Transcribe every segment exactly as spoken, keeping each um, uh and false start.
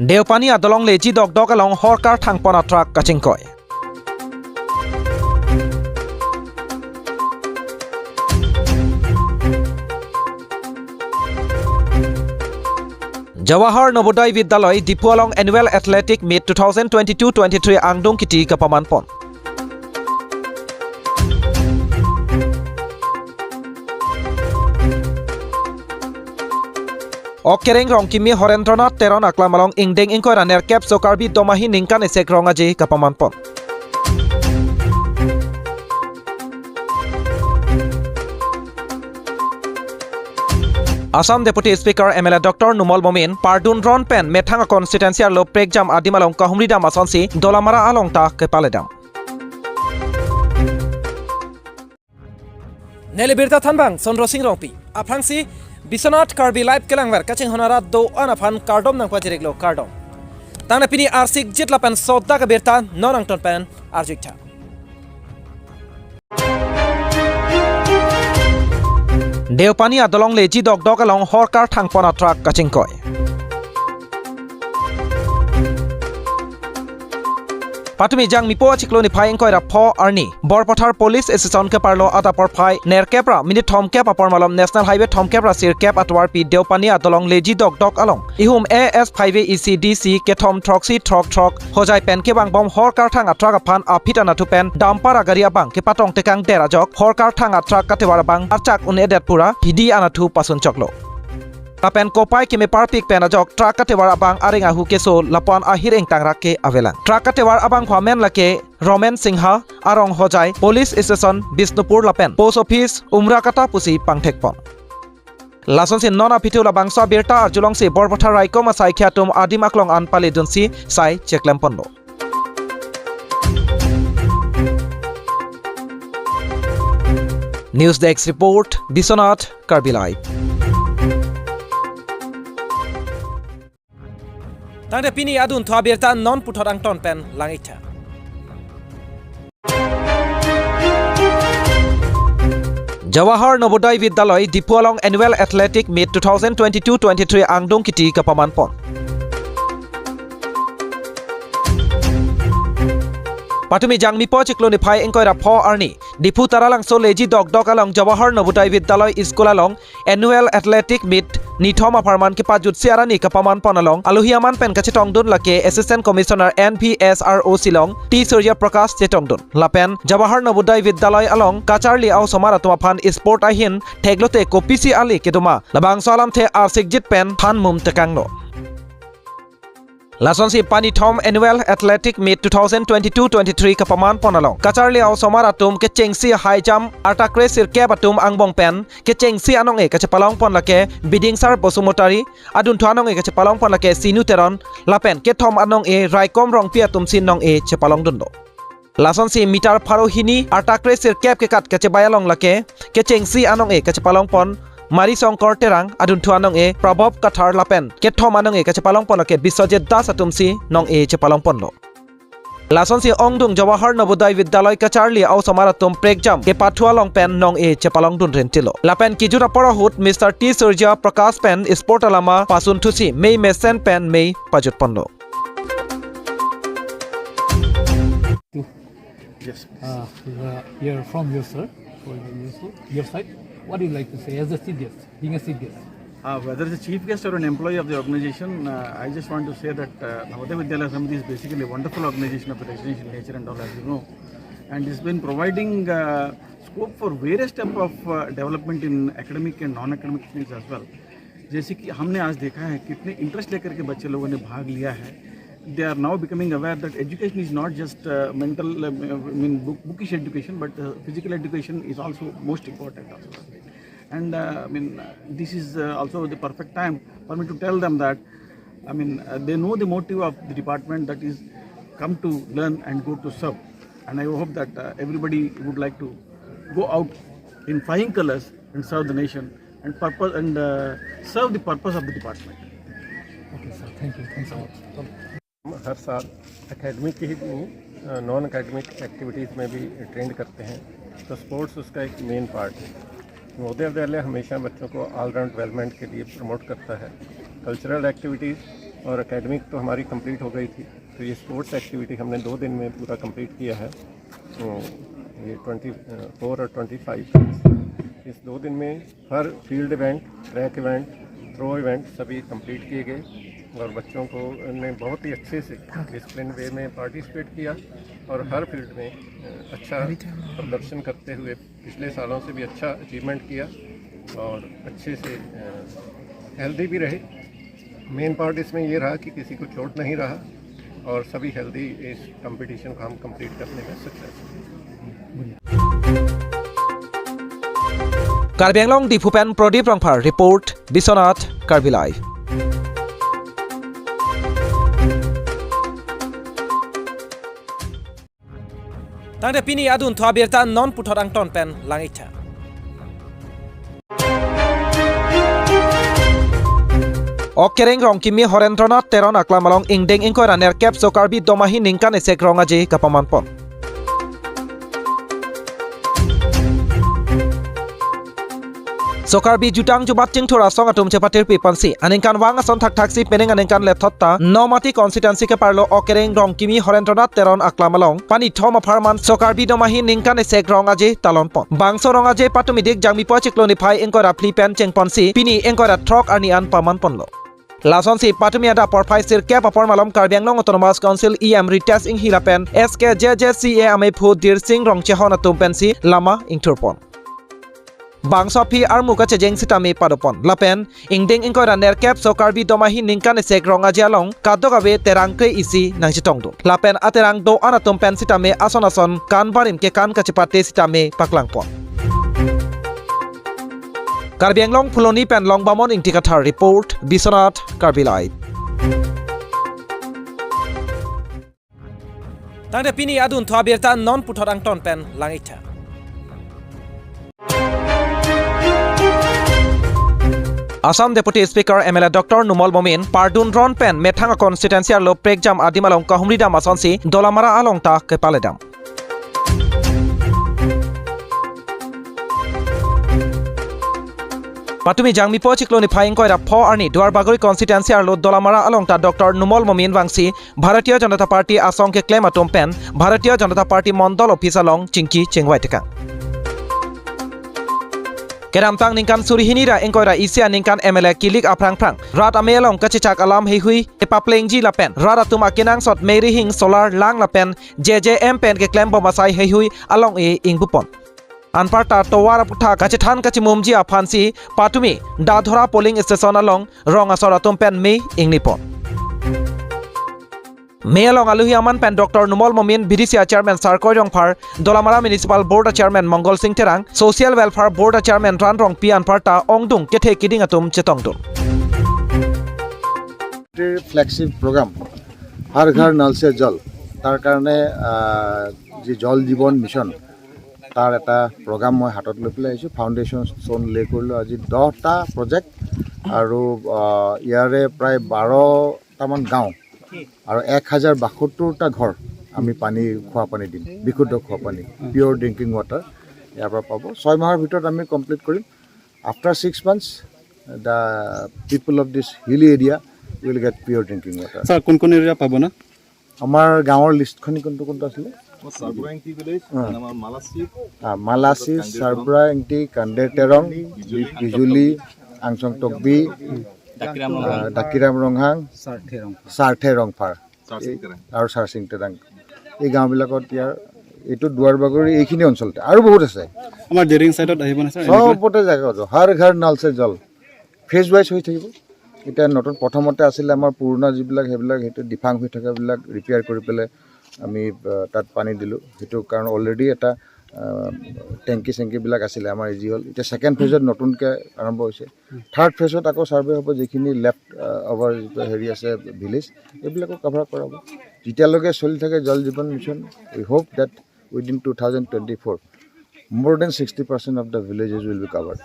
Deopani adolong Leji Dokdok along horkar thangpon atruck kachingkoi. Jawahar Navodaya Vidyalaya, Diphu along Annual Athletic Meet two thousand twenty-two twenty-three angdung kiti kapamanpon. Ok Kereng Rongkimi Horendranath Teron aklam along ingdeng ingkoi ra nerkep so Karbi Domahi ningkan isek rong aje kapamanpon. Assam Deputy Speaker M L A Doctor Numal Momin pardun ron pen methang a constituency arlo prekjam adim along kahumri dam asonsi Dolamara along ta kepaledam. Neli birta thanbang Sondro Sing Rongpi. Aphrangsi Biswanath Karbi Live kelangver kachinghon arat do-an aphan kardom nangpajiriklo, kardom. Tangte pini arsikjit lapen sodak abirta non angton pen arjuitha. Deopani adolong Leji Dokdok along horkar thangpon atruck kachingkoi. Patumi Jangmipo achiklo niphai ingkoi ra pho arni Borpathar Police Station keparlo adap porphai nerkep ra minute thomkep apor malom National Highway thomkep ra sirkep atovarpi Deopani adolong Leji Dokdok along ihum A S five A E C D C kethom throksi throk throk Hojai pen kevangbom horkar thang atruck aphan aphi ta nathu pen dumper agari abang kepatong tekang der ajok horkar thang atruck katevar abang archak un-edet pu ra hidi anathu pasun choklo. Lapen kopai keme parpik pen ajok truck katevar abang areng ahu keso lapuan ahir ingtang rak ke avelang. Truck katevar abangphu amen lake Roman Singha, arong Hojai, Police Station, Bishnupur lapen Post Office, Umrakata pusi pangthekpon. Lasonsi non aphi thu labangso abirta arjulongsi Borpathar raikom asaikhi atum adim aklong an paledunsi sai cheklemponlo. News Desk Report, Biswanath, Karbi Live. Tangte pini adunthu abirta non puthot angton pen lang-iktha. Jawahar Navodaya Vidyalaya, Diphu along Annual Athletic Meet two thousand twenty-two twenty-three angdung kiti kapamanpon. Patumi Jangmipo achiklo niphai ingkoi ra pho arni Diphu Taralangso Leji Dokdok along Jawahar Navodaya Vidyalaya School along Annual Athletic Meet nithom apharman kepajutsi arni kapamanpon along alohi aman pen kachetongdun lake Assistant Commissioner N V S R O Shillong T Surya Prakash chetongdun. Lapen Jawahar Navodaya Vidyalaya along kacharli a-osomar atum aphan sport ahin theklote kopisi ale kedoma labangso alamthe arsikjit pen than mum tekanglo. Lasonsi panithom Annual Athletic Meet two thousand twenty-two twenty-three kapamanpon along kacharli a-osomar atum kechengsi high jump artakre sirkep atum angbong pen kechengsi anong-e kachepalongpon lake Bidingsar Basumatary, adunthu anong-e kachepalongpon lake Sinu Teron, lapen kethom anong-e Raikom Rongpi atumsi nong-e chepalongdunlo. Lasonsi meter pharo hini artakre sirkep kekat kachebai along lake kechengsi anong-e kachepalongpon Mari Songkor Terang, adunthu anong-e Prabhab Kathar lapen kethom anong-e kachepalongpon lake Biswajit Das atumsi nong-e chepalongponlo. Lasonsi ongdung Jawahar Navodaya Vidyalaya kacharli a-osomar atum prekjam kepathu along pen nong-e chepalongdun rentilo. Lapen kejut apor ahut Mister T Surya Prakash pen sport alama pasunthusi mei mesen pen mei pajutponlo. Yes, please. Uh, we are here from your sir, for your, your sir, your side. What do you like to say as a chief guest, being a chief guest? Uh, whether it's a chief guest or an employee of the organization, uh, I just want to say that uh, Navodaya Vidyalaya Samiti is basically a wonderful organization of a residential nature and all, as you know, and it's been providing uh, scope for various type of uh, development in academic and non-academic fields as well. जैसे कि हमने आज देखा है कितने इंटरेस्ट लेकर के बच्चे लोगों ने भाग लिया है. They are now becoming aware that education is not just uh, mental, uh, I mean book, bookish education, but uh, physical education is also most important also. And uh, I mean uh, this is uh, also the perfect time for me to tell them that I mean uh, they know the motive of the department, that is come to learn and go to serve. And I hope that uh, everybody would like to go out in flying colors and serve the nation and purpose and uh, serve the purpose of the department. Okay, sir. Thank you. Thanks a lot. हम हर साल एकेडमिक ही नहीं, non academic activities में भी ट्रेंड करते हैं, तो स्पोर्ट्स उसका एक मेन पार्ट है. नवोदय विद्यालय हमेशा बच्चों को ऑलराउंड डेवलपमेंट के लिए प्रमोट करता है. कल्चरल एक्टिविटीज़ और एकेडमिक तो हमारी कंप्लीट हो गई थी, तो ये स्पोर्ट्स एक्टिविटी हमने दो दिन में पूरा कंप्लीट किया है। तो ये ट्वेंटी फोर और ट्वेंटी फाइव, इस दो दिन में हर field event, track event, throw event सभी कंप्लीट किए गए और बच्चों को ने बहुत ही अच्छे से डिसिप्लिन वे में पार्टिसिपेट किया और हर फील्ड में अ, अच्छा प्रदर्शन करते हुए पिछले सालों से भी अच्छा अचीवमेंट किया और अच्छे से हेल्दी भी रहे। मेन पार्ट इसमें ये रहा कि किसी को चोट नहीं रहा और सभी हेल्दी इस कंपटीशन को हम कंप्लीट करने में success. Karbi Anglong Diphu pen Pradip Rongphar report, Biswanath Karbi Live. Tangte pini adunthu abirta non puthot angton pen lang-iktha. Okereng Rongkimi Horendranath Teron aklam along ingdeng ingkoi ra nerkep Sokarbi Domahi ningkan esek rong aje kapaman pon. Sokarbi jutang jumat chingthur asong atum chepatirpi ponsi aningkanvang ason thakthaksi penang aningkan lethot ta Nomati constituency keparlo Okereng Rongkimi Horendranath Teron aklam along panithom apharman Sokarbi Domahi ningkan esek rong aje talon pon. Bangso rong aje patumi dik Jangmipo chiklo niphai ingkoi ra phli pen chengponsi pini ingkoi ra throk arni an paman ponlo. Lasonsi patumi adap porphai sirkep apor malom Karbi Anglong Autonomous Council E M Ritesh Enghi lapen S K J J C A amephu Dirsing Rongchehon atum pensi lama ingthur pon. Bangso aphi armu kachejeng sitame padopon. Lapen ingdeng ingkoi ra nerkep Sokarbi Domahi ningkan esek rong aje along kadokave terang kre isi nangchetongdun. Lapen aterang do-an atum pen sitame ason ason kan barim kekan kachepate sitame paklangpon. Karbi Anglong Phuloni pen Longbamon Ingti Kathar report, Biswanath Karbi Live. Tangte pini adunthu abirta non puthot angton pen lang-iktha. Assam Deputy Speaker M L A Doctor Numal Momin pardun ron pen methang a constituency arlo prekjam adim along kahumri dam asonsi Dolamara along ta kepaledam. Patumi Jangmipo chiklo niphai ingkoi ra pho arni Duarbagori constituency arlo Dolamara along ta Doctor Numal Momin vangsi Bharatiya Janata Party asong keklem atum pen Bharatiya Janata Party Mondol Office along chingki chingvai tekang. Kedamtang ningkan suri hini ra ingkoi ra isi aningkan M L A kilik aphrang phrang rat amei along kachechak alam heihui kepaplengji lapen rat atum akenangsot mei rihing solar lang lapen J J M pen keklem bom asai heihui along-e ingbupon. Anparta tovar aputhak kachethan kachimumji aphansi patumi Dadhora polling station along rong asor atum pen mei ingnipon. Mei along aluhi aman pen Doctor Numal Momin, B D C a Chairman Sarkoi Rongphar, Dolamara Municipal Board a Chairman Mongol Sing Terang, Social Welfare Board a Chairman Ran Rongpi anparta ongdung kethe kiding atum chetongdun. Flagship program হৰ ঘৰ নল সে জল, তাৰ কাৰণে আহ, যি জল জীৱন মিছন, তাৰ এটা প্ৰগ্ৰাম মই হাতত লৈ পেলাই আহিছোঁ। ফাউণ্ডেশ্যন ষ্ট'ন লে কৰিলোঁ আজি দহটা প্ৰজেক্ট আৰু আহ, ইয়াৰে প্ৰায় বাৰটামান গাঁও আৰু এক হাজাৰ বাসত্তৰটা ঘৰ আমি পানী, খোৱা পানী দিম, বিশুদ্ধ খোৱা পানী, পিয়ৰ ড্ৰিংকিং ৱাটাৰ ইয়াৰ পৰা পাব। ছয় মাহৰ ভিতৰত আমি কমপ্লিট কৰিম। After six months, the people of this hilly area will get pure drinking water. Sir, কোন কোন এৰিয়া পাব না? আমাৰ গাঁৱৰ লিষ্টখন কোনটো কোনটো আছিলে? চাৰবুৰা এংটি ভিলেজ, আমাৰ মালাচিত, আহ, মালাচি, চাৰবুৰা, এংটি, কান্দেৰ তেৰং, বি- বিজুলী, আংচং টকবি, আহ, ডাকিৰাম ৰংহাং, চাৰ্থে ৰংফাৰ চাৰচিং তেৰাং। আৰু চাৰচিং তেৰাং। এই গাঁওবিলাকত ইয়াৰ এইটো দুৱাৰবাগৰি এইখিনি অঞ্চলতে আৰু বহুত আছে। আমাৰ ডেৰিং চাইডত আহিব নে ছাৰ? এনেকুৱা? চবতে জেগা হৰ ঘৰ নল সে জল ফেজ ৱাইজ হৈ থাকিব। এতিয়া নতুন প্ৰথমতে আছিলে আমাৰ পুৰণা যিবিলাক, সেইবিলাক সেইটো ডিফাং হৈ থকাবিলাক ৰিপেয়াৰ কৰি পেলাই আমি আহ, তাত পানী দিলোঁ। সেইটো কাৰণ অলৰেডি এটা আহ, টেংকি চেংকিবিলাক আছিলে আমাৰ ইজি হ'ল। এতিয়া ছেকেণ্ড ফেজত নতুনকৈ আৰম্ভ হৈছে। থাৰ্ড ফেজত আকৌ ছাৰ্ভে হ'ব, যিখিনি লেফ্ট অভাৰ যিটো হেৰি আছে ভিলেজ, এইবিলাকো কভাৰ কৰাব। যেতিয়ালৈকে চলি থাকে জল জীৱন mission, we hope that within two thousand twenty-four more than sixty percent of the villages will be covered.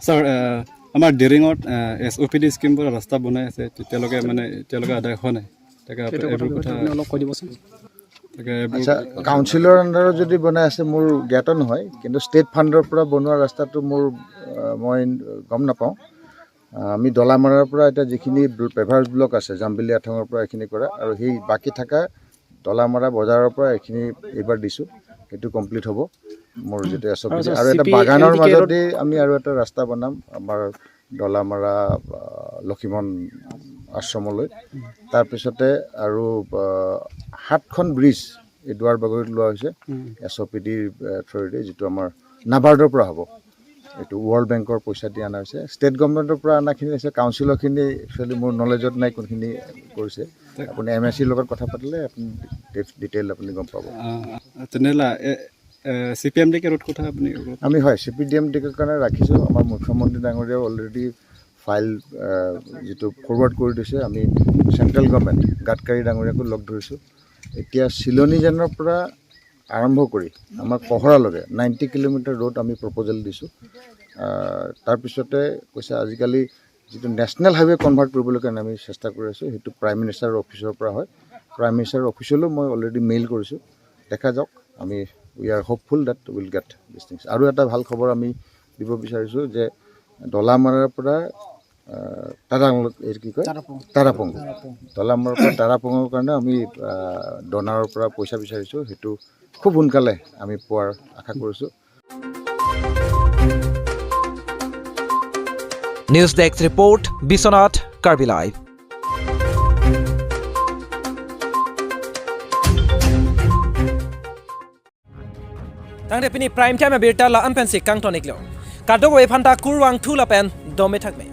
Sir, আহ, আমাৰ ডেৰিঙত এছ অ' পি ডি স্কিমবোৰ ৰাস্তা বনাই আছে, তেতিয়ালৈকে মানে এতিয়ালৈকে আদায় হোৱা নাই। তাকে আপ- এইবোৰ কথা অলপ কৈ দিবচোন। তাকে এইবোৰ আচ্ছা, কাউন্সিলৰ আণ্ডাৰত যদি বনাই আছে মোৰ জ্ঞাত নহয়, কিন্তু ষ্টেট ফাণ্ডৰ পৰা বনোৱা ৰাস্তাটো মোৰ আহ, মই গম নাপাওঁ। আহ, আমি ডলামাৰাৰ পৰা এতিয়া যিখিনি পেভাৰ্ছ ব্লক আছে জাম্বিলি আথঙৰ পৰা এইখিনি কৰা আৰু সেই বাকী থকা ডলামাৰা বজাৰৰ পৰা এইখিনি এইবাৰ দিছোঁ, সেইটো কমপ্লিট হ'ব। মোৰ যিটো এছ অ' পি আৰু আৰু এটা চি পি বাগানৰ এম ডি কে ৰোড মাজেদি আমি আৰু এটা ৰাস্তা বনাম আমাৰ ডলামাৰা, আহ, লক্ষীমন আশ্ৰমলৈ। তাৰপিছতে আৰু, আহ, সাতখন ব্ৰিজ এই দুৱাৰ বাগৰিত লোৱা হৈছে। উম। এছ অ' পি ডিৰ, আহ, থ্ৰুৱেদি যিটো আমাৰ নাবাৰ্ডৰ পৰা হ'ব, এইটো ৱৰ্ল্ড বেংকৰ পইচা দি অনা হৈছে। ষ্টেট গভৰ্ণমেণ্টৰ পৰা অনাখিনি হৈছে, কাউন্সিলৰখিনি একচুৱেলি মোৰ নলেজত নাই কোনখিনি কৰিছে। আপুনি এম এ চিৰ লগত কথা পাতিলে আপুনি ডি-, ডিটেইল আপুনি গম পাব। আহ, তেনেহ'লে, এ, এ, C P M D K road কথা আপুনি অলপ আমি, হয়, C P D M D K কাৰণে ৰাখিছোঁ। আমাৰ মুখ্যমন্ত্ৰী ডাঙৰীয়াও অলৰেডি ফাইল, আহ, যিটো ফৰৱাৰ্ড কৰি দিছে, আমি চেণ্ট্ৰেল গভৰ্ণমেণ্ট গাডকাৰী ডাঙৰীয়াকো লগ ধৰিছোঁ। এতিয়া চিলনীজানৰ পৰা আৰম্ভ কৰি আমাৰ কহৰালৈকে নাইণ্টি কিলোমিটাৰ ৰোড আমি প্ৰপ'জেল দিছোঁ। আহ, তাৰপিছতে কৈছে আজিকালি যিটো নেশ্যনেল হাইৱে কনভাৰ্ট কৰিবলৈ কাৰণে আমি চেষ্টা কৰি আছোঁ, সেইটো প্ৰাইম মিনিষ্টাৰৰ অফিচৰ পৰা হয়। প্ৰাইম মিনিষ্টাৰৰ অফিচলৈও মই অলৰেডি মেইল কৰিছোঁ। দেখা যাওক, আমি, we are hopeful that we'll get these things। আৰু এটা ভাল খবৰ আমি দিব বিচাৰিছোঁ যে ডলামাৰাৰ পৰা, আহ, তাৰাং, এইটো কি কয়? তাৰাপং। তাৰাপং। তাৰাপং। ডলামাৰাৰ পৰা তাৰাপঙৰ কাৰণে আমি, আহ, ডনাৰৰ পৰা পইচা বিচাৰিছোঁ, সেইটো খুব সোনকালে আমি পোৱাৰ আশা কৰিছোঁ। News Desk Report, Biswanath, Karbi Live. Tangte pini Prime Time abirta la-an pensi kangton iklo. Kadokave aphanta kurvangthu lapen dome thakme.